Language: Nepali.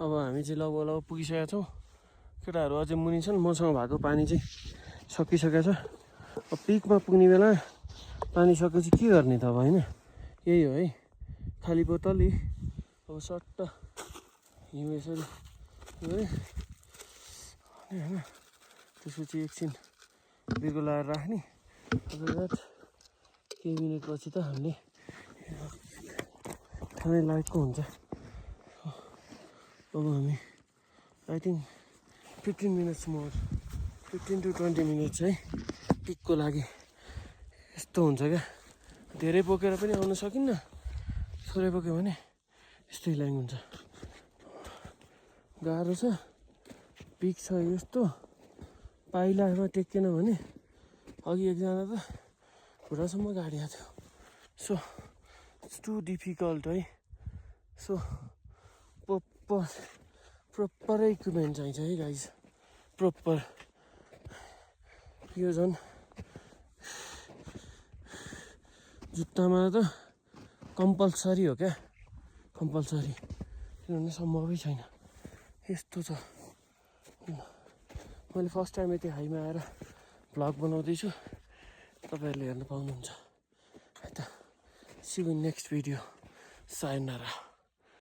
अब हामी चाहिँ लगभग पुगिसकेका छौँ। केटाहरू अझै मुनि छन्, मसँग भएको पानी चाहिँ सकिसकेको छ। अब पिकमा पुग्ने बेला पानी सकेपछि के गर्ने त अब होइन, यही हो है, खाली बोतल अब सट्ट हिउँ यसरी है होइन। त्यसपछि एकछिन बिर्को लगाएर राख्ने। केही मिनटपछि त हामीले खाने लायकको हुन्छ। अब हामी I think 15 minutes more, 15 to 20 minutes है पिकको लागि। यस्तो हुन्छ क्या, धेरै बोकेर पनि आउन सकिन्न, थोरै बोक्यो भने यस्तै लाइन हुन्छ। गाह्रो छ, पिक छ यस्तो, पाइलामा टेकेन भने अघि एकजना त खुट्टासम्म गाडिएको थियो। सो इट्स टु डिफिकल्ट है। सो प्रोपर इक्विपमेन्ट चाहिन्छ है गाइज, प्रोपर। यो झन् जुत्तामा त कम्पलसरी हो क्या, कम्पलसरी, किनभने सम्भवै छैन यस्तो छ। मैले फर्स्ट टाइम यति हाईमा आएर भ्लग बनाउँदैछु, तपाईँहरूले हेर्न पाउनुहुन्छ है त। See you in next video, sayonara.